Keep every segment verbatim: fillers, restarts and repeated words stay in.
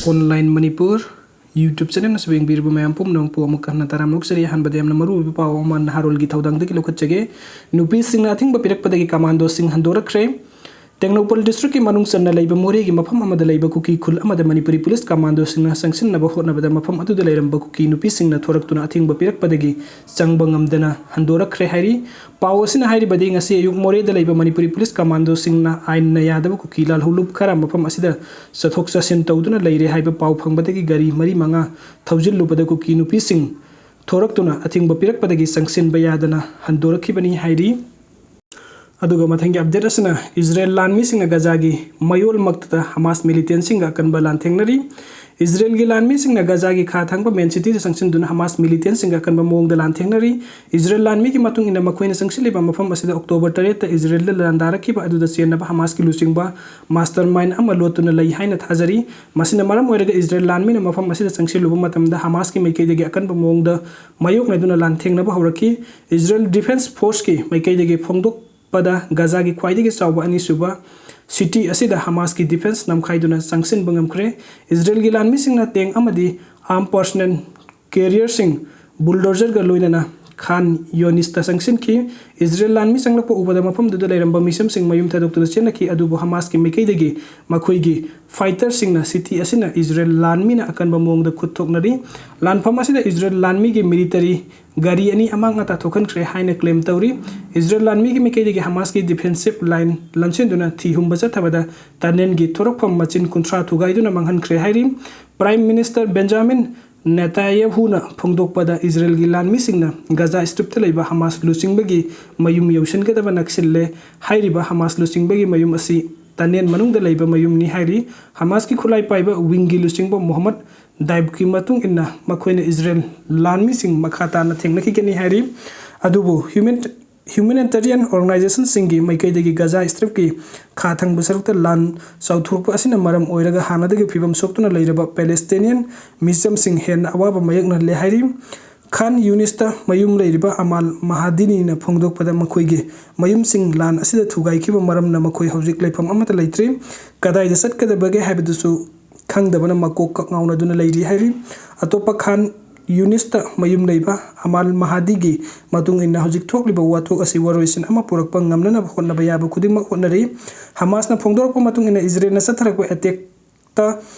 Online Manipur YouTube channel ꯑꯁꯤꯕꯨ ꯌꯦꯡꯕꯤꯔꯤꯕ ꯃꯌꯥꯝ ꯄꯨꯝꯅꯃꯛꯄꯨ ꯑꯃꯨꯛ ꯍꯟꯅ ꯇꯔꯥꯝꯅ ꯑꯣꯛꯆꯔꯤ꯫ ꯑꯍꯥꯟꯕꯗ ꯌꯥꯝꯅ ꯃꯔꯨ ꯑꯣꯏꯕ ꯄꯥꯎ ꯑꯃ ꯅꯍꯥꯔꯣꯜꯒꯤ ꯊꯧꯗꯥꯡꯗꯒꯤ ꯂꯧꯈꯠꯆꯒꯦ꯫ ꯅꯨꯄꯤꯁꯤꯡꯅ ꯑꯊꯤꯡꯕ ꯄꯤꯔꯛꯄꯗꯒꯤ ꯀꯃꯥꯟꯗꯣꯁꯤꯡ ꯍꯟꯗꯣꯔꯛꯈ꯭ꯔꯦ꯫ ꯇꯦꯡꯅꯧꯄꯜ districtꯀꯤ ꯃꯅꯨꯡ ꯆꯟꯅ ꯂꯩꯕ ꯃꯣꯔꯦꯒꯤ ꯃꯐꯝ ꯑꯃꯗ ꯂꯩꯕ ꯀꯨꯀꯤ ꯈꯨꯜ ꯑꯃꯗ ꯃꯅꯤꯄꯨꯔꯤ ꯄꯨꯂꯤꯁ ꯀꯃꯥꯟꯗꯣꯁꯤꯡꯅ ꯆꯪꯁꯤꯟꯅꯕ ꯍꯣꯠꯅꯕꯗ ꯃꯐꯝ ꯑꯗꯨꯗ ꯂꯩꯔꯝꯕ ꯀꯨꯀꯤ ꯅꯨꯄꯤꯁꯤꯡꯅ ꯊꯣꯔꯛꯇꯨꯅ ꯑꯊꯤꯡꯕ ꯄꯤꯔꯛꯄꯗꯒꯤ ꯆꯪꯕ ꯉꯝꯗꯅ ꯍꯟꯗꯣꯔꯛꯈ꯭ꯔꯦ ꯍꯥꯏꯔꯤ꯫ ꯄꯥꯎ ꯑꯁꯤꯅ ꯍꯥꯏꯔꯤꯕꯗꯤ, ꯉꯁꯤ ꯑꯌꯨꯛ ꯃꯣꯔꯦꯗ ꯂꯩꯕ ꯃꯅꯤꯄꯨꯔꯤ ꯄꯨꯂꯤꯁ ꯀꯃꯥꯟꯗꯣꯁꯤꯡꯅ ꯑꯥꯏꯟꯅ ꯌꯥꯗꯕ ꯀꯨꯀꯤ ꯂꯥꯜꯍꯧꯂꯨꯞ ꯈꯔ ꯃꯐꯝ ꯑꯁꯤꯗ ꯆꯠꯊꯣꯛ ꯆꯠꯁꯤꯟ ꯇꯧꯗꯨꯅ ꯂꯩꯔꯦ ꯍꯥꯏꯕ ꯄꯥꯎ ꯐꯪꯕꯗꯒꯤ ꯒꯥꯔꯤ ꯃꯔꯤ ꯃꯉꯥ ꯊꯧꯖꯤꯜꯂꯨꯕꯗ ꯀꯨꯀꯤ ꯅꯨꯄꯤꯁꯤꯡ ꯊꯣꯔꯛꯇꯨꯅ ꯑꯊꯤꯡꯕ ꯄꯤꯔꯛꯄꯗꯒꯤ ꯆꯪꯁꯤꯟꯕ ꯌꯥꯗꯅ ꯍꯟꯗꯣꯔꯛꯈꯤꯕꯅꯤ ꯍꯥꯏꯔꯤ꯫ ꯑꯗꯨꯒ ꯃꯊꯪꯒꯤ update ꯑꯁꯤꯅ, ꯏꯖꯔꯦꯜ ꯂꯥꯟꯃꯤꯁꯤꯡꯅ ꯒꯖꯥꯒꯤ ꯃꯌꯣꯜꯃꯛꯇꯗ ꯍꯃꯥꯁ militantꯁꯤꯡꯒ ꯑꯀꯟꯕ ꯂꯥꯟꯊꯦꯡꯅꯔꯤ꯫ ꯏꯖꯔꯦꯜꯒꯤ ꯂꯥꯟꯃꯤꯁꯤꯡꯅ ꯒꯖꯥꯒꯤ ꯈꯥ ꯊꯪꯕ main cityꯗ ꯆꯪꯁꯤꯟꯗꯨꯅ ꯍꯃꯥꯁ militantꯁꯤꯡꯒ ꯑꯀꯟꯕ ꯃꯑꯣꯡꯗ ꯂꯥꯟꯊꯦꯡꯅꯔꯤ꯫ ꯏꯖꯔꯦꯜ ꯂꯥꯟꯃꯤꯒꯤ ꯃꯇꯨꯡ ꯏꯟꯅ, ꯃꯈꯣꯏꯅ ꯆꯪꯁꯤꯜꯂꯤꯕ ꯃꯐꯝ ꯑꯁꯤꯗ October ꯇꯔꯦꯠꯇ ꯏꯖꯔꯦꯜꯗ ꯂꯥꯟꯗꯥꯔꯛꯈꯤꯕ ꯑꯗꯨꯗ ꯆꯦꯟꯅꯕ ꯍꯃꯥꯁꯀꯤ ꯂꯨꯆꯤꯡꯕ mastermind ꯑꯃ ꯂꯣꯠꯇꯨꯅ ꯂꯩ ꯍꯥꯏꯅ ꯊꯥꯖꯔꯤ꯫ ꯃꯁꯤꯅ ꯃꯔꯝ ꯑꯣꯏꯔꯒ ꯏꯖꯔꯦꯜ ꯂꯥꯟꯃꯤꯅ ꯃꯐꯝ ꯑꯁꯤꯗ ꯆꯪꯁꯤꯜꯂꯨꯕ ꯃꯇꯝꯗ ꯍꯃꯥꯁꯀꯤ ꯃꯥꯏꯀꯩꯗꯒꯤ ꯑꯀꯟꯕ ꯃꯑꯣꯡꯗ ꯃꯥꯌꯣꯛꯅꯗꯨꯅ ꯂꯥꯟꯊꯦꯡꯅꯕ ꯍꯧꯔꯛꯈꯤ꯫ ꯏꯖꯔꯦꯜ Defence Forceꯀꯤ ꯃꯥꯏꯀꯩꯗꯒꯤ ꯐꯣꯡꯗꯣꯛꯄꯗ, ꯒꯖꯥꯒꯤ ꯈ꯭ꯋꯥꯏꯗꯒꯤ ꯆꯥꯎꯕ ꯑꯅꯤꯁꯨꯕ city ꯑꯁꯤꯗ ꯍꯃꯥꯁꯀꯤ defence ꯅꯝꯈꯥꯏꯗꯨꯅ ꯆꯪꯁꯤꯟꯕ ꯉꯝꯈ꯭ꯔꯦ꯫ ꯏꯖꯔꯦꯜꯒꯤ ꯂꯥꯟꯃꯤꯁꯤꯡꯅ tank ꯑꯃꯗꯤ arm personnel carrierꯁꯤꯡ, bulldozer ꯒ ꯂꯣꯏꯅꯅ ꯈꯥꯟ ꯌꯣꯅꯤꯁꯇ ꯆꯪꯁꯤꯟꯈꯤ꯫ ꯏꯖꯔꯦꯜ ꯂꯥꯟꯃꯤ ꯆꯪꯂꯛꯄ ꯎꯕꯗ ꯃꯐꯝꯗꯨꯗ ꯂꯩꯔꯝꯕ ꯃꯤꯁꯝꯁꯤꯡ ꯃꯌꯨꯝ ꯊꯥꯗꯣꯛꯇꯨꯅ ꯆꯦꯟꯅꯈꯤ, ꯑꯗꯨꯕꯨ ꯍꯃꯥꯁꯀꯤ ꯃꯥꯏꯀꯩꯗꯒꯤ ꯃꯈꯣꯏꯒꯤ fighterꯁꯤꯡꯅ city ꯑꯁꯤꯅ ꯏꯖꯔꯦꯜ ꯂꯥꯟꯃꯤꯅ ꯑꯀꯟꯕ ꯃꯑꯣꯡꯗ ꯈꯨꯠ ꯊꯣꯛꯅꯔꯤ꯫ ꯂꯥꯟꯐꯝ ꯑꯁꯤꯗ ꯏꯖꯔꯦꯜ ꯂꯥꯟꯃꯤꯒꯤ military ꯒꯥꯔꯤ ꯑꯅꯤ ꯑꯃꯥꯡ ꯑꯇꯥ ꯊꯣꯛꯍꯟꯈ꯭ꯔꯦ ꯍꯥꯏꯅ claim ꯇꯧꯔꯤ꯫ ꯏꯖꯔꯦꯜ ꯂꯥꯟꯃꯤꯒꯤ ꯃꯥꯏꯀꯩꯗꯒꯤ ꯍꯃꯥꯁꯀꯤ defensive line ꯂꯟꯁꯤꯟꯗꯨꯅ ꯊꯤ ꯍꯨꯝꯕ ꯆꯠꯊꯕꯗ tunnelꯒꯤ ꯊꯣꯔꯛꯐꯝ ꯃꯆꯤꯟ ꯀꯨꯟꯊ꯭ꯔꯥ ꯊꯨꯒꯥꯏꯗꯨꯅ ꯃꯥꯡꯍꯟꯈ꯭ꯔꯦ ꯍꯥꯏꯔꯤ꯫ Prime Minister Benjamin Netanyahuꯅ ꯐꯣꯡꯗꯣꯛꯄꯗ, ꯏꯖꯔꯦꯜꯒꯤ ꯂꯥꯟꯃꯤꯁꯤꯡꯅ ꯒꯖꯥ Stripꯇ ꯂꯩꯕ ꯍꯃꯥꯁ ꯂꯨꯆꯤꯡꯕꯒꯤ ꯃꯌꯨꯝ ꯌꯧꯁꯤꯟꯒꯗꯕ ꯅꯛꯁꯤꯜꯂꯦ꯫ ꯍꯥꯏꯔꯤꯕ ꯍꯃꯥꯁ ꯂꯨꯆꯤꯡꯕꯒꯤ ꯃꯌꯨꯝ ꯑꯁꯤ tunnel ꯃꯅꯨꯡꯗ ꯂꯩꯕ ꯃꯌꯨꯝꯅꯤ ꯍꯥꯏꯔꯤ꯫ ꯍꯃꯥꯁꯀꯤ ꯈꯨꯠꯂꯥꯏ ꯄꯥꯏꯕ wingꯒꯤ ꯂꯨꯆꯤꯡꯕ ꯃꯣꯍꯝꯃꯗ ꯗꯥꯏꯕꯀꯤ ꯃꯇꯨꯡ ꯏꯟꯅ, ꯃꯈꯣꯏꯅ ꯏꯖꯔꯦꯜ ꯂꯥꯟꯃꯤꯁꯤꯡ ꯃꯈꯥ ꯇꯥꯅ ꯊꯦꯡꯅꯈꯤꯒꯅꯤ ꯍꯥꯏꯔꯤ꯫ ꯑꯗꯨꯕꯨ human-, humanitarian organizationꯁꯤꯡꯒꯤ ꯃꯥꯏꯀꯩꯗꯒꯤ ꯒꯖꯥ Stripꯀꯤ ꯈꯥ ꯊꯪꯕ ꯁꯔꯨꯛꯇ ꯂꯥꯟ ꯆꯥꯎꯊꯣꯔꯛꯄ ꯑꯁꯤꯅ ꯃꯔꯝ ꯑꯣꯏꯔꯒ ꯍꯥꯟꯅꯗꯒꯤ ꯐꯤꯕꯝ ꯁꯣꯛꯇꯨꯅ ꯂꯩꯔꯕ Palestinian ꯃꯤꯆꯝꯁꯤꯡ ꯍꯦꯟꯅ ꯑꯋꯥꯕ ꯃꯥꯌꯣꯛꯅꯍꯜꯂꯦ ꯍꯥꯏꯔꯤ꯫ ꯈꯥꯟ ꯌꯨꯅꯤꯁꯇ ꯃꯌꯨꯝ ꯂꯩꯔꯤꯕ ꯑꯃꯥꯜ ꯃꯍꯥꯗꯤꯅꯤꯅ ꯐꯣꯡꯗꯣꯛꯄꯗ, ꯃꯈꯣꯏꯒꯤ ꯃꯌꯨꯝꯁꯤꯡ ꯂꯥꯟ ꯑꯁꯤꯗ ꯊꯨꯒꯥꯏꯈꯤꯕ ꯃꯔꯝꯅ ꯃꯈꯣꯏ ꯍꯧꯖꯤꯛ ꯂꯩꯐꯝ ꯑꯃꯠꯇ ꯂꯩꯇ꯭ꯔꯤ꯫ ꯀꯗꯥꯏꯗ ꯆꯠꯀꯗꯕꯒꯦ ꯍꯥꯏꯕꯗꯨꯁꯨ ꯈꯪꯗꯕꯅ ꯃꯀꯣꯛ ꯀꯛ ꯉꯥꯎꯅꯗꯨꯅ ꯂꯩꯔꯤ ꯍꯥꯏꯔꯤ꯫ ꯑꯇꯣꯞꯄ ꯈꯥꯟ ꯌꯨꯅꯤꯁꯇ ꯃꯌꯨꯝ ꯂꯩꯕ ꯑꯃꯥꯜ ꯃꯍꯥꯗꯤꯒꯤ ꯃꯇꯨꯡ ꯏꯟꯅ, ꯍꯧꯖꯤꯛ ꯊꯣꯛꯂꯤꯕ ꯋꯥꯊꯣꯛ ꯑꯁꯤ ꯋꯥꯔꯣꯏꯁꯤꯟ ꯑꯃ ꯄꯨꯔꯛꯄ ꯉꯝꯅꯅꯕ ꯍꯣꯠꯅꯕ ꯌꯥꯕ ꯈꯨꯗꯤꯡꯃꯛ ꯍꯣꯠꯅꯔꯤ꯫ ꯍꯃꯥꯁꯅ ꯐꯣꯡꯗꯣꯔꯛꯄ ꯃꯇꯨꯡ ꯏꯟꯅ, ꯏꯖꯔꯦꯜꯅ ꯆꯠꯊꯔꯛꯄ ꯑꯦꯇꯦꯛꯇ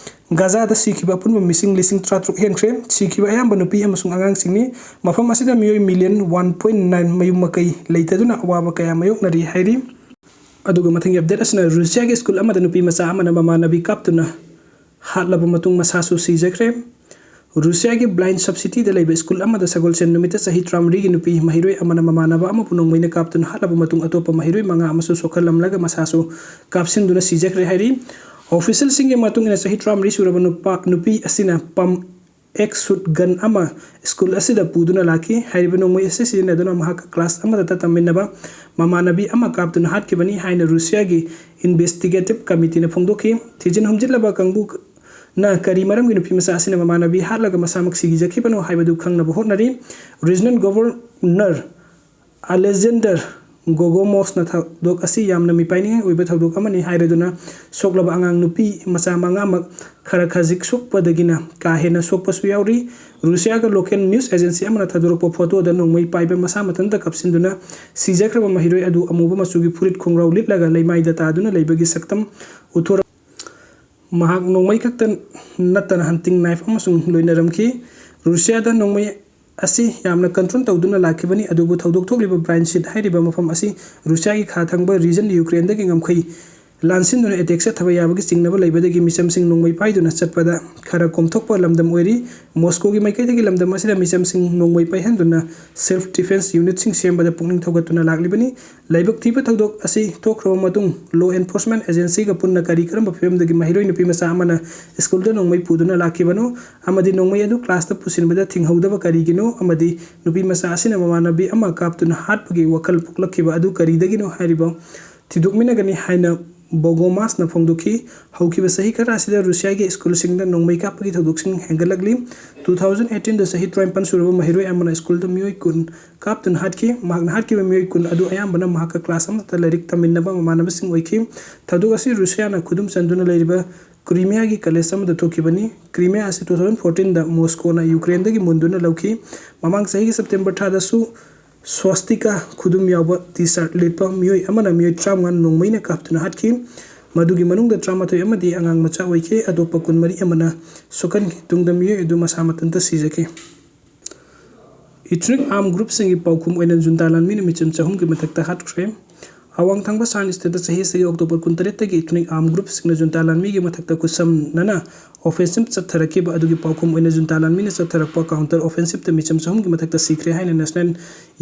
ꯒꯥꯖꯥꯗ ꯁꯤꯈꯤꯕ ꯑꯄꯨꯟꯕ ꯃꯤꯁꯤꯡ ꯂꯤꯁꯤꯡ ꯇꯔꯥꯇꯔꯨꯛ ꯍꯦꯟꯈ꯭ꯔꯦ꯫ ꯁꯤꯈꯤꯕ ꯑꯌꯥꯝꯕ ꯅꯨꯄꯤ ꯑꯃꯁꯨꯡ ꯑꯉꯥꯡꯁꯤꯡꯅꯤ꯫ ꯃꯐꯝ ꯑꯁꯤꯗ ꯃꯤꯑꯣꯏ ꯃꯤꯂꯤꯌꯟ ꯋꯥꯟ ꯄꯣꯏꯟ ꯅꯥꯏꯟ ꯃꯌꯨꯝ ꯃꯀꯩ ꯂꯩꯇꯗꯨꯅ ꯑꯋꯥꯕ ꯀꯌꯥ ꯃꯥꯌꯣꯛꯅꯔꯤ ꯍꯥꯏꯔꯤ꯫ ꯑꯗꯨꯒ ꯃꯊꯪꯒꯤ ꯑꯞꯗꯦꯠ ꯑꯁꯤꯅ, ꯔꯨꯁꯤꯌꯥꯒꯤ ꯁ꯭ꯀꯨꯜ ꯑꯃꯗ ꯅꯨꯄꯤ ꯃꯆꯥ ꯑꯃꯅ ꯃꯃꯥꯟꯅꯕꯤ ꯀꯥꯞꯇꯨꯅ ꯍꯥꯠꯂꯕ ꯃꯇꯨꯡ ꯃꯁꯥꯁꯨ ꯁꯤꯖꯈ꯭ꯔꯦ꯫ ꯔꯨꯁꯤꯌꯥꯒꯤ ꯕ꯭ꯂꯥꯏꯟ ꯁꯕ ꯁꯤꯇꯤꯗ ꯂꯩꯕ ꯁ꯭ꯀꯨꯜ ꯑꯃꯗ ꯁꯒꯣꯜꯁꯦꯟ ꯅꯨꯃꯤꯠꯇ ꯆꯍꯤ ꯇꯔꯥꯃꯔꯤꯒꯤ ꯅꯨꯄꯤ ꯃꯍꯩꯔꯣꯏ ꯑꯃꯅ ꯃꯃꯥꯟꯅꯕ ꯑꯃꯕꯨ ꯅꯣꯡꯃꯩꯅ ꯀꯥꯞꯇꯨꯅ ꯍꯥꯠꯂꯕ ꯃꯇꯨꯡ, ꯑꯇꯣꯞꯄ ꯃꯍꯩꯔꯣꯏ ꯃꯉꯥ ꯑꯃꯁꯨ ꯁꯣꯛꯍꯜꯂꯝꯂꯒ ꯃꯁꯥꯁꯨ ꯀꯥꯞꯁꯤꯟꯗꯨꯅ ꯁꯤꯖꯈ꯭ꯔꯦ ꯍꯥꯏꯔꯤ꯫ ꯑꯣꯐꯤꯁꯤꯌꯦꯜꯁꯤꯡꯒꯤ ꯃꯇꯨꯡ ꯏꯟꯅ, ꯆꯍꯤ ꯇꯔꯥꯃꯔꯤ ꯁꯨꯔꯕ ꯅꯨꯄꯥ, ꯅꯨꯄꯤ ꯑꯁꯤꯅ ꯄꯝ ꯑꯦꯛꯁ ꯁꯨꯠ ꯒꯟ ꯑꯃ ꯁ꯭ꯀꯨꯜ ꯑꯁꯤꯗ ꯄꯨꯗꯨꯅ ꯂꯥꯛꯈꯤ꯫ ꯍꯥꯏꯔꯤꯕ ꯅꯣꯡꯃꯩ ꯑꯁꯤ ꯁꯤꯖꯤꯟꯅꯗꯨꯅ ꯃꯍꯥꯛꯀ ꯀ꯭ꯂꯥꯁ ꯑꯃꯗꯇ ꯇꯝꯃꯤꯟꯅꯕ ꯃꯃꯥꯟꯅꯕꯤ ꯑꯃ ꯀꯥꯞꯇꯨꯅ ꯍꯥꯠꯈꯤꯕꯅꯤ ꯍꯥꯏꯅ ꯔꯨꯁꯤꯌꯥꯒꯤ ꯏꯟꯚꯦꯁꯇꯤꯒꯦꯇꯤꯚ ꯀꯃꯤꯇꯤꯅ ꯐꯣꯡꯗꯣꯛꯈꯤ꯫ ꯊꯤꯖꯤꯟ ꯍꯨꯝꯖꯤꯜꯂꯕ ꯀꯥꯡꯕꯨꯅ ꯀꯔꯤ ꯃꯔꯝꯒꯤ ꯅꯨꯄꯤ ꯃꯆꯥ ꯑꯁꯤꯅ ꯃꯃꯥꯟꯅꯕꯤ ꯍꯥꯠꯂꯒ ꯃꯁꯥꯃꯛ ꯁꯤꯈꯤꯖꯈꯤꯕꯅꯣ ꯍꯥꯏꯕꯗꯨ ꯈꯪꯅꯕ ꯍꯣꯠꯅꯔꯤ꯫ ꯔꯤꯖꯅꯦꯜ ꯒꯣꯚꯔꯅꯔ ꯑꯂꯦꯛꯖꯦꯟꯗꯔ ꯒꯣꯒꯣꯃꯣꯁꯅ ꯊꯧꯗꯣꯛ ꯑꯁꯤ ꯌꯥꯝꯅ ꯃꯤꯄꯥꯏꯅꯤꯡꯉꯥꯏ ꯑꯣꯏꯕ ꯊꯧꯗꯣꯛ ꯑꯃꯅꯤ ꯍꯥꯏꯔꯗꯨꯅ, ꯁꯣꯛꯂꯕ ꯑꯉꯥꯡ ꯅꯨꯄꯤ ꯃꯆꯥ ꯃꯉꯥꯃꯛ ꯈꯔ ꯈꯖꯤꯛ ꯁꯣꯛꯄꯗꯒꯤꯅ ꯀꯥ ꯍꯦꯟꯅ ꯁꯣꯛꯄꯁꯨ ꯌꯥꯎꯔꯤ꯫ ꯔꯨꯁꯤꯌꯥꯒ ꯂꯣꯀꯦꯜ ꯅ꯭ꯌꯨꯁ ꯑꯦꯖꯦꯟꯁꯤ ꯑꯃꯅ ꯊꯥꯗꯣꯔꯛꯄ ꯐꯣꯇꯣꯗ ꯅꯣꯡꯃꯩ ꯄꯥꯏꯕ ꯃꯁꯥ ꯃꯊꯟꯇ ꯀꯥꯞꯁꯤꯟꯗꯨꯅ ꯁꯤꯖꯈ꯭ꯔꯕ ꯃꯍꯩꯔꯣꯏ ꯑꯗꯨ ꯑꯃꯨꯕ ꯃꯆꯨꯒꯤ ꯐꯨꯔꯤꯠ ꯈꯣꯡꯒ꯭ꯔꯥꯎ ꯂꯤꯠꯂꯒ ꯂꯩꯃꯥꯏꯗ ꯇꯥꯗꯨꯅ ꯂꯩꯕꯒꯤ ꯁꯛꯇꯝ ꯎꯠꯊꯣꯔꯛ ꯃꯍꯥꯛ ꯅꯣꯡꯃꯩ ꯈꯛꯇ ꯅꯠꯇꯅ ꯍꯟꯇꯤꯡ ꯅꯥꯏꯐ ꯑꯃꯁꯨ ꯂꯣꯏꯅꯔꯝꯈꯤ꯫ ꯔꯨꯁꯤꯌꯥꯗ ꯅꯣꯡꯃꯩ ꯑꯁꯤ ꯌꯥꯝꯅ ꯀꯟꯇ꯭ꯔꯣꯜ ꯇꯧꯗꯨꯅ ꯂꯥꯛꯈꯤꯕꯅꯤ, ꯑꯗꯨꯕꯨ ꯊꯧꯗꯣꯛ ꯊꯣꯛꯂꯤꯕ ꯕ꯭ꯔꯥꯏꯟ ꯁꯤꯠ ꯍꯥꯏꯔꯤꯕ ꯃꯐꯝ ꯑꯁꯤ ꯔꯨꯁꯤꯌꯥꯒꯤ ꯈꯥ ꯊꯪꯕ ꯔꯤꯖꯟ ꯌꯨꯀ꯭ꯔꯦꯟꯗꯒꯤ ꯉꯝꯈꯩ ꯂꯥꯟꯁꯤꯟꯗꯨꯅ ꯑꯦꯇꯦꯛ ꯆꯠꯊꯕ ꯌꯥꯕꯒꯤ ꯆꯤꯡꯅꯕ ꯂꯩꯕꯗꯒꯤ ꯃꯤꯆꯝꯁꯤꯡ ꯅꯣꯡꯃꯩ ꯄꯥꯏꯗꯨꯅ ꯆꯠꯄꯗ ꯈꯔ ꯀꯣꯝꯊꯣꯛꯄ ꯂꯝꯗꯝ ꯑꯣꯏꯔꯤ꯫ ꯃꯣꯁꯀꯣꯒꯤ ꯃꯥꯏꯀꯩꯗꯒꯤ ꯂꯝꯗꯝ ꯑꯁꯤꯗ ꯃꯤꯆꯝꯁꯤꯡ ꯅꯣꯡꯃꯩ ꯄꯥꯏꯍꯟꯗꯨꯅ ꯁꯦꯜꯐ ꯗꯤꯐꯦꯟꯁ ꯌꯨꯅꯤꯠꯁꯤꯡ ꯁꯦꯝꯕꯗ ꯄꯨꯛꯅꯤꯡ ꯊꯧꯒꯠꯇꯨꯅ ꯂꯥꯛꯂꯤꯕꯅꯤ꯫ ꯂꯥꯏꯕꯛ ꯊꯤꯕ ꯊꯧꯗꯣꯛ ꯑꯁꯤ ꯊꯣꯛꯈ꯭ꯔꯕ ꯃꯇꯨꯡ, ꯂꯣ ꯑꯦꯟꯐꯣꯔꯁꯃꯦꯟ ꯑꯦꯖꯦꯟꯁꯤꯒ ꯄꯨꯟꯅ ꯀꯔꯤ ꯀꯔꯝꯕ ꯐꯤꯕꯝꯗꯒꯤ ꯃꯍꯩꯔꯣꯏ ꯅꯨꯄꯤ ꯃꯆꯥ ꯑꯃꯅ ꯁ꯭ꯀꯨꯜꯗ ꯅꯣꯡꯃꯩ ꯄꯨꯗꯨꯅ ꯂꯥꯛꯈꯤꯕꯅꯣ ꯑꯃꯗꯤ ꯅꯣꯡꯃꯩ ꯑꯗꯨ ꯀ꯭ꯂꯥꯁꯇ ꯄꯨꯁꯤꯟꯕꯗ ꯊꯤꯡꯍꯧꯗꯕ ꯀꯔꯤꯒꯤꯅꯣ ꯑꯃꯗꯤ ꯅꯨꯄꯤ ꯃꯆꯥ ꯑꯁꯤꯅ ꯃꯃꯥꯟꯅꯕꯤ ꯑꯃ ꯀꯥꯞꯇꯨꯅ ꯍꯥꯠꯄꯒꯤ ꯋꯥꯈꯜ ꯄꯣꯛꯂꯛꯈꯤꯕ ꯑꯗꯨ ꯀꯔꯤꯗꯒꯤꯅꯣ ꯍꯥꯏꯔꯤꯕ ꯊꯤꯗꯣꯛꯃꯤꯟꯅꯒꯅꯤ ꯍꯥꯏꯅ ꯕꯣꯒꯣꯃꯥꯁꯅ ꯐꯣꯡꯗꯣꯛꯈꯤ꯫ ꯍꯧꯈꯤꯕ ꯆꯍꯤ ꯈꯔ ꯑꯁꯤꯗ ꯔꯨꯁꯤꯌꯥꯒꯤ ꯁ꯭ꯀꯨꯜꯁꯤꯡꯗ ꯅꯣꯡꯃꯩ ꯀꯥꯞꯄꯒꯤ ꯊꯧꯗꯣꯛꯁꯤꯡ ꯍꯦꯟꯒꯠꯂꯛꯂꯤ꯫ ꯇꯨ ꯊꯥꯎꯖꯟ ꯑꯩꯠꯇꯤꯟꯗ ꯆꯍꯤ ꯇꯔꯥꯅꯤꯄꯥꯟ ꯁꯨꯔꯕ ꯃꯍꯩꯔꯣꯏ ꯑꯃꯅ ꯁ꯭ꯀꯨꯜꯗ ꯃꯤꯑꯣꯏ ꯀꯨꯟ ꯀꯥꯞꯇꯨꯅ ꯍꯥꯠꯈꯤ꯫ ꯃꯍꯥꯛꯅ ꯍꯥꯠꯈꯤꯕ ꯃꯤꯑꯣꯏ ꯀꯨꯟ ꯑꯗꯨ ꯑꯌꯥꯝꯕꯅ ꯃꯍꯥꯛꯀ ꯀ꯭ꯂꯥꯁ ꯑꯃꯠꯇ ꯂꯥꯏꯔꯤꯛ ꯇꯝꯃꯤꯟꯅꯕ ꯃꯃꯥꯟꯅꯕꯁꯤꯡ ꯑꯣꯏꯈꯤ꯫ ꯊꯧꯗꯣꯛ ꯑꯁꯤ ꯔꯨꯁꯤꯌꯥꯅ ꯈꯨꯗꯨꯝ ꯆꯟꯗꯨꯅ ꯂꯩꯔꯤꯕ ꯀ꯭ꯔꯤꯃꯤꯌꯥꯒꯤ ꯀꯂꯦꯖ ꯑꯃꯗ ꯊꯣꯛꯈꯤꯕꯅꯤ꯫ ꯀ꯭ꯔꯤꯃꯤꯌꯥ ꯑꯁꯤ two thousand fourteen ꯗ ꯃꯣꯁꯀꯣꯅ ꯌꯨꯀ꯭ꯔꯦꯟꯗꯒꯤ ꯃꯨꯟꯗꯨꯅ ꯂꯧꯈꯤ꯫ ꯃꯃꯥꯡ ꯆꯍꯤꯒꯤ ꯁꯦꯞꯇꯦꯝꯕꯔ ꯊꯥꯗꯁꯨ ꯁ꯭ꯋꯥꯁꯇꯤꯀꯥ ꯈꯨꯗꯨꯝ ꯌꯥꯎꯕ ꯇꯤ ꯁꯥꯔꯠ ꯂꯤꯠꯄ ꯃꯤꯑꯣꯏ ꯑꯃꯅ ꯃꯤꯑꯣꯏ ꯇꯔꯥꯃꯉꯥ ꯅꯣꯡꯃꯩꯅ ꯀꯥꯞꯇꯨꯅ ꯍꯥꯠꯈꯤ꯫ ꯃꯗꯨꯒꯤ ꯃꯅꯨꯡꯗ ꯇꯔꯥꯃꯥꯊꯣꯏ ꯑꯃꯗꯤ ꯑꯉꯥꯡ ꯃꯆꯥ ꯑꯣꯏꯈꯤ꯫ ꯑꯇꯣꯞꯄ ꯀꯨꯟꯃꯔꯤ ꯑꯃꯅ ꯁꯣꯛꯍꯟꯈꯤ꯫ ꯇꯨꯡꯗ ꯃꯤꯑꯣꯏ ꯑꯗꯨ ꯃꯁꯥ ꯃꯊꯟꯇ ꯁꯤꯖꯈꯤ꯫ Ethnic armed groupꯁꯤꯡꯒꯤ ꯄꯥꯎꯈꯨꯝ ꯑꯣꯏꯅ ꯖꯨꯟꯇꯥ ꯂꯥꯟꯃꯤꯅ ꯃꯤꯆꯝ ꯆꯍꯨꯝꯒꯤ ꯃꯊꯛꯇ ꯍꯥꯠꯈ꯭ꯔꯦ꯫ ꯑꯋꯥꯡ ꯊꯪꯕ ꯁꯥꯟ ꯁ꯭ꯇꯦꯠꯇ ꯆꯍꯤ ꯑꯁꯤꯒꯤ ꯑꯣꯛꯇꯣꯕꯔ ꯀꯨꯟꯇꯔꯦꯠꯇꯒꯤ ethnic armed groupꯁꯤꯡꯅ ꯖꯨꯟꯇꯥ ꯂꯥꯟꯃꯤꯒꯤ ꯃꯊꯛꯇ ꯈꯨꯠꯁꯝꯅꯅ offensive ꯆꯠꯊꯔꯛꯈꯤꯕ ꯑꯗꯨꯒꯤ ꯄꯥꯎꯈꯨꯝ ꯑꯣꯏꯅ ꯖꯨꯟꯇꯥ ꯂꯥꯟꯃꯤꯅ ꯆꯠꯊꯔꯛꯄ counter offensiveꯇ ꯃꯤꯆꯝ ꯆꯍꯨꯝꯒꯤ ꯃꯊꯛꯇ ꯁꯤꯈ꯭ꯔꯦ ꯍꯥꯏꯅ National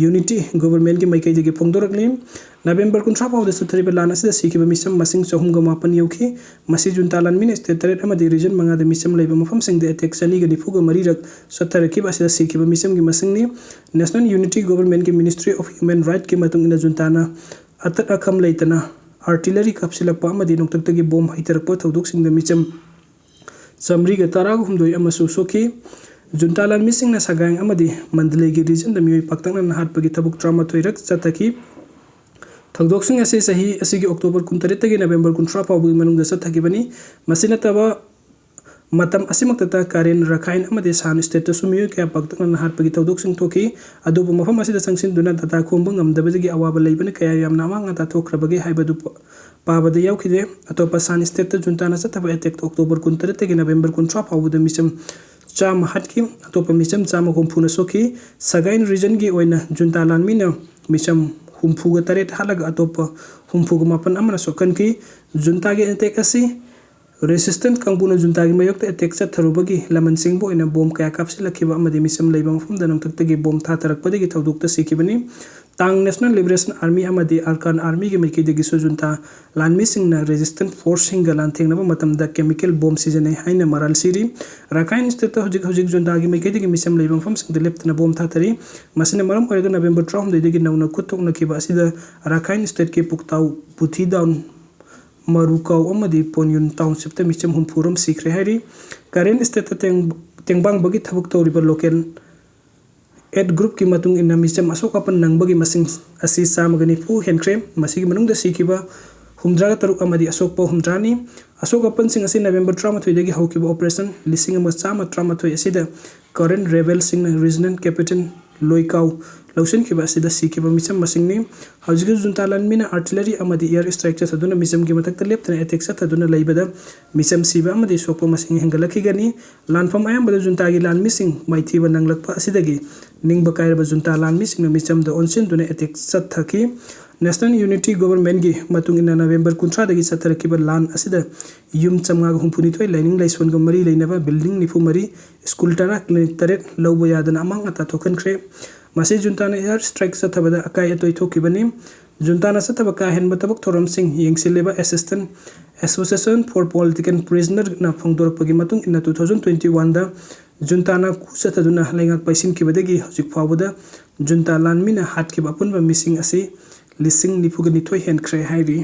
Unity Governmentꯀꯤ ꯃꯥꯏꯀꯩꯗꯒꯤ ꯐꯣꯡꯗꯣꯔꯛꯂꯤ꯫ ꯅꯕꯦꯝꯕꯔ ꯀꯨꯟꯊ꯭ꯔꯥ ꯐꯥꯎꯕꯗ ꯆꯠꯊꯔꯤꯕ ꯂꯥꯟ ꯑꯁꯤꯗ ꯁꯤꯈꯤꯕ ꯃꯤꯆꯝ ꯃꯁꯤꯡ ꯆꯍꯨꯝꯒ ꯃꯥꯄꯟ ꯌꯧꯈꯤ꯫ ꯃꯁꯤ ꯖꯨꯟꯇꯥ ꯂꯥꯟꯃꯤꯅ state ꯇꯔꯦꯠ ꯑꯃꯗꯤ region ꯃꯉꯥꯗ ꯃꯤꯆꯝ ꯂꯩꯕ ꯃꯐꯝꯁꯤꯡꯗ attack ꯆꯅꯤꯒ ꯅꯤꯐꯨꯒ ꯃꯔꯤꯔꯛ ꯆꯠꯊꯔꯛꯈꯤꯕ ꯑꯁꯤꯗ ꯁꯤꯈꯤꯕ ꯃꯤꯆꯝꯒꯤ ꯃꯁꯤꯡꯅꯤ꯫ National Unity Governmentꯀꯤ Ministry of Human Rightꯀꯤ ꯃꯇꯨꯡ ꯏꯟꯅ ꯖꯨꯟꯇꯥꯅ ꯑꯇꯠ ꯑꯈꯝ ꯂꯩꯇꯅ artillery ꯀꯥꯞꯁꯤꯜꯂꯛꯄ ꯑꯃꯗꯤ ꯅꯣꯡꯊꯛꯇꯒꯤ ꯕꯣꯝ ꯍꯩꯊꯔꯛꯄ ꯊꯧꯗꯣꯛꯁꯤꯡꯗ ꯃꯤꯆꯝ ꯆꯥꯃꯔꯤꯒ ꯇꯔꯥꯍꯨꯝꯗꯣꯏ ꯑꯃꯁꯨ ꯁꯣꯛꯈꯤ꯫ ꯖꯨꯟꯇꯥ ꯂꯥꯟꯃꯤꯁꯤꯡꯅ ꯁꯒꯥꯏꯡ ꯑꯃꯗꯤ ꯃꯟꯗꯂꯦꯒꯤ regionꯗ ꯃꯤꯑꯣꯏ ꯄꯥꯛꯇꯛꯅꯅ ꯍꯥꯠꯄꯒꯤ ꯊꯕꯛ ꯇꯔꯥꯃꯥꯊꯣꯏꯔꯛ ꯆꯠꯊꯈꯤ꯫ ꯊꯧꯗꯣꯛꯁꯤꯡ ꯑꯁꯤ ꯆꯍꯤ ꯑꯁꯤꯒꯤ ꯑꯣꯛꯇꯣꯕꯔ ꯀꯨꯟꯇꯔꯦꯠꯇꯒꯤ ꯅꯕꯦꯝꯕꯔ ꯀꯨꯟꯊ꯭ꯔꯥ ꯐꯥꯎꯕꯒꯤ ꯃꯅꯨꯡꯗ ꯆꯠꯊꯈꯤꯕꯅꯤ꯫ ꯃꯁꯤ ꯅꯠꯇꯕ ꯃꯇꯝ ꯑꯁꯤꯃꯛꯇꯗ ꯀꯥꯔꯦꯟ, ꯔꯥꯈꯥꯏꯟ ꯑꯃꯗꯤ ꯁꯥꯟ ꯁ꯭ꯇꯦꯠꯇꯁꯨ ꯃꯤꯑꯣꯏ ꯀꯌꯥ ꯄꯥꯛꯇꯛꯅꯅ ꯍꯥꯠꯄꯒꯤ ꯊꯧꯗꯣꯛꯁꯤꯡ ꯊꯣꯛꯈꯤ꯫ ꯑꯗꯨꯕꯨ ꯃꯐꯝ ꯑꯁꯤꯗ ꯆꯪꯁꯤꯟꯗꯨꯅ data ꯈꯣꯝꯕ ꯉꯝꯗꯕꯗꯒꯤ ꯑꯋꯥꯕ ꯂꯩꯕꯅ ꯀꯌꯥ ꯌꯥꯝꯅ ꯑꯃꯥꯡ ꯑꯇꯥ ꯊꯣꯛꯈ꯭ꯔꯕꯒꯦ ꯍꯥꯏꯕꯗꯨ ꯄ-, ꯄꯥꯕꯗ ꯌꯥꯎꯈꯤꯗꯦ꯫ ꯑꯇꯣꯞꯄ ꯁꯥꯟ ꯁ꯭ꯇꯦꯠꯇ ꯖꯨꯟꯇꯥꯅ ꯆꯠꯊꯕ attackꯇ ꯑꯣꯛꯇꯣꯕꯔ ꯀꯨꯟꯇꯔꯦꯠꯇꯒꯤ ꯅꯕꯦꯝꯕꯔ ꯀꯨꯟꯊ꯭ꯔꯥ ꯐꯥꯎꯕꯗ ꯃꯤꯆꯝ ꯆꯥꯝꯃ ꯍꯥꯠꯈꯤ꯫ ꯑꯇꯣꯞꯄ ꯃꯤꯆꯝ ꯆꯥꯝꯃ ꯍꯨꯝꯐꯨꯅ ꯁꯣꯛꯈꯤ꯫ ꯁꯒꯥꯏꯟ regionꯒꯤ ꯑꯣꯏꯅ ꯖꯨꯟꯇꯥ ꯂꯥꯟꯃꯤꯅ ꯃꯤꯆꯝ ꯍꯨꯝꯐꯨꯒ ꯇꯔꯦꯠ ꯍꯥꯠꯂꯒ ꯑꯇꯣꯞꯄ ꯍꯨꯝꯐꯨꯒ ꯃꯥꯄꯟ ꯑꯃꯅ ꯁꯣꯛꯍꯟꯈꯤ꯫ ꯖꯨꯟꯇꯥꯒꯤ attack ꯑꯁꯤ resistance ꯀꯥꯡꯕꯨꯅ ꯖꯨꯟꯇꯥꯒꯤ ꯃꯥꯌꯣꯛꯇ attack ꯆꯠꯊꯔꯨꯕꯒꯤ ꯂꯃꯟ ꯁꯤꯡꯕ ꯑꯣꯏꯅ ꯕꯣꯝ ꯀꯌꯥ ꯀꯥꯞꯁꯤꯜꯂꯛꯈꯤꯕ ꯑꯃꯗꯤ ꯃꯤꯆꯝ ꯂꯩꯕ ꯃꯐꯝꯗ ꯅꯣꯡꯊꯛꯇꯒꯤ ꯕꯣꯝ ꯊꯥꯊꯔꯛꯄꯗꯒꯤ ꯊꯧꯗꯣꯛꯇ ꯁꯤꯈꯤꯕꯅꯤ꯫ ꯇꯥꯡ National Liberation Army ꯑꯃꯗꯤ Arakan Armyꯒꯤ ꯃꯥꯏꯀꯩꯗꯒꯤꯁꯨ ꯖꯨꯟꯇꯥ ꯂꯥꯟꯃꯤꯁꯤꯡꯅ resistance forceꯁꯤꯡꯒ ꯂꯥꯟꯊꯦꯡꯅꯕ ꯃꯇꯝꯗ chemical bomb ꯁꯤꯖꯤꯟꯅꯩ ꯍꯥꯏꯅ ꯃꯔꯥꯜ ꯁꯤꯔꯤ꯫ ꯔꯥꯈꯥꯏꯟ ꯁ꯭ꯇꯦꯠꯇ ꯍꯧꯖꯤꯛ ꯍꯧꯖꯤꯛ ꯖꯨꯟꯇꯥꯒꯤ ꯃꯥꯏꯀꯩꯗꯒꯤ ꯃꯤꯆꯝ ꯂꯩꯕ ꯃꯐꯝꯁꯤꯡꯗ ꯂꯦꯞꯇꯅ ꯕꯣꯝ ꯊꯥꯊꯔꯤ꯫ ꯃꯁꯤꯅ ꯃꯔꯝ ꯑꯣꯏꯔꯒ ꯅꯕꯦꯝꯕꯔ ꯇꯔꯥꯍꯨꯝꯗꯣꯏꯗꯒꯤ ꯅꯧꯅ ꯈꯨꯠ ꯊꯣꯛꯅꯈꯤꯕ ꯑꯁꯤꯗ ꯔꯥꯈꯥꯏꯟ ꯁ꯭ꯇꯦꯠꯀꯤ ꯄꯨꯛꯇꯥꯎ, ꯄꯨꯊꯤꯗꯥꯎꯟ, ꯃꯔꯨꯀꯥꯎ ꯑꯃꯗꯤ ꯄꯣꯟꯌꯨꯟ townshipꯇ ꯃꯤꯆꯝ ꯍꯨꯝꯐꯨ ꯔꯣꯝ ꯁꯤꯈ꯭ꯔꯦ ꯍꯥꯏꯔꯤ꯫ ꯀꯥꯔꯦꯟ ꯁ꯭ꯇꯦꯠꯇ ꯇꯦꯡ-, ꯇꯦꯡꯕꯥꯡꯕꯒꯤ ꯊꯕꯛ ꯇꯧꯔꯤꯕ local aid groupꯀꯤ ꯃꯇꯨꯡ ꯏꯟꯅ ꯃꯤꯆꯝ ꯑꯁꯣꯛ ꯑꯄꯟ ꯅꯪꯕꯒꯤ ꯃꯁꯤꯡ ꯑꯁꯤ ꯆꯥꯝꯃꯒ ꯅꯤꯐꯨ ꯍꯦꯟꯈ꯭ꯔꯦ꯫ ꯃꯁꯤꯒꯤ ꯃꯅꯨꯡꯗ ꯁꯤꯈꯤꯕ ꯍꯨꯝꯗ꯭ꯔꯥꯒ ꯇꯔꯨꯛ ꯑꯃꯗꯤ ꯑꯁꯣꯛꯄ ꯍꯨꯝꯗ꯭ꯔꯥꯅꯤ꯫ ꯑꯁꯣꯛ ꯑꯄꯟꯁꯤꯡ ꯑꯁꯤ ꯅꯕꯦꯝꯕꯔ ꯇꯔꯥꯃꯥꯊꯣꯏꯗꯒꯤ ꯍꯧꯈꯤꯕ operation ꯂꯤꯁꯤꯡ ꯑꯃ ꯆꯥꯝꯃ ꯇꯔꯥꯃꯥꯊꯣꯏ ꯑꯁꯤꯗ Karen rebelꯁꯤꯡꯅ Regional Capital ꯂꯣꯏꯀꯥꯎ ꯂꯧꯁꯤꯟꯈꯤꯕ ꯑꯁꯤꯗ ꯁꯤꯈꯤꯕ ꯃꯤꯆꯝ ꯃꯁꯤꯡꯅꯤ꯫ ꯍꯧꯖꯤꯛꯀꯤ junta ꯂꯥꯟꯃꯤꯅ artillery ꯑꯃꯗꯤ air strike ꯆꯠꯊꯗꯨꯅ ꯃꯤꯆꯝꯒꯤ ꯃꯊꯛꯇ ꯂꯦꯞꯇꯅ attack ꯆꯠꯊꯗꯨꯅ ꯂꯩꯕꯗ ꯃꯤꯆꯝ ꯁꯤꯕ ꯑꯃꯗꯤ ꯁꯣꯛꯄ ꯃꯁꯤꯡ ꯍꯦꯟꯒꯠꯂꯛꯈꯤꯒꯅꯤ꯫ ꯂꯥꯟꯐꯝ ꯑꯌꯥꯝꯕꯗ juntaꯒꯤ ꯂꯥꯟꯃꯤꯁꯤꯡ ꯃꯥꯏꯊꯤꯕ ꯅꯪꯂꯛꯄ ꯑꯁꯤꯗꯒꯤ ꯅꯤꯡꯕ ꯀꯥꯏꯔꯕ junta ꯂꯥꯟꯃꯤꯁꯤꯡꯅ ꯃꯤꯆꯝꯗ ꯑꯣꯟꯁꯤꯟꯗꯨꯅ attack ꯆꯠꯊꯈꯤ꯫ National Unity Governmentꯀꯤ ꯃꯇꯨꯡ ꯏꯟꯅ ꯅꯕꯦꯝꯕꯔ ꯀꯨꯟꯊ꯭ꯔꯥꯗꯒꯤ ꯆꯠꯊꯔꯛꯈꯤꯕ ꯂꯥꯟ ꯑꯁꯤꯗ ꯌꯨꯝ ꯆꯥꯝꯃꯉꯥꯒ ꯍꯨꯝꯐꯨꯅꯤꯊꯣꯏ, ꯂꯥꯏꯅꯤꯡ ꯂꯥꯏꯁꯣꯟꯒ ꯃꯔꯤ ꯂꯩꯅꯕ building ꯅꯤꯐꯨ ꯃꯔꯤ, school ꯇꯔꯥ, clinic ꯇꯔꯦꯠ ꯂꯧꯕ ꯌꯥꯗꯅ ꯑꯃꯥꯡ ꯑꯇꯥ ꯊꯣꯛꯍꯟꯈ꯭ꯔꯦ꯫ ꯃꯁꯤ juntaꯅ air strike ꯆꯠꯊꯕꯗ ꯑꯀꯥꯏ ꯑꯇꯣꯏ ꯊꯣꯛꯈꯤꯕꯅꯤ꯫ Juntaꯅ ꯆꯠꯊꯕ ꯀꯥ ꯍꯦꯟꯕ ꯊꯕꯛ ꯊꯧꯔꯝꯁꯤꯡ ꯌꯦꯡꯁꯤꯜꯂꯤꯕ Assistant Association for Political Prisonerꯅ ꯐꯣꯡꯗꯣꯔꯛꯄꯒꯤ ꯃꯇꯨꯡ ꯏꯟꯅ, two thousand twenty oneꯗ juntaꯅ coup ꯆꯠꯊꯗꯨꯅ ꯂꯩꯉꯥꯛ ꯄꯥꯏꯁꯤꯟꯈꯤꯕꯗꯒꯤ ꯍꯧꯖꯤꯛ ꯐꯥꯎꯕꯗ junta ꯂꯥꯟꯃꯤꯅ ꯍꯥꯠꯈꯤꯕ ꯑꯄꯨꯟꯕ ꯃꯤꯁꯤꯡ ꯑꯁꯤ ꯂꯤꯁꯤꯡ ꯅꯤꯐꯨꯒ ꯅꯤꯊꯣꯏ ꯍꯦꯟꯈ꯭ꯔꯦ ꯍꯥꯏꯔꯤ꯫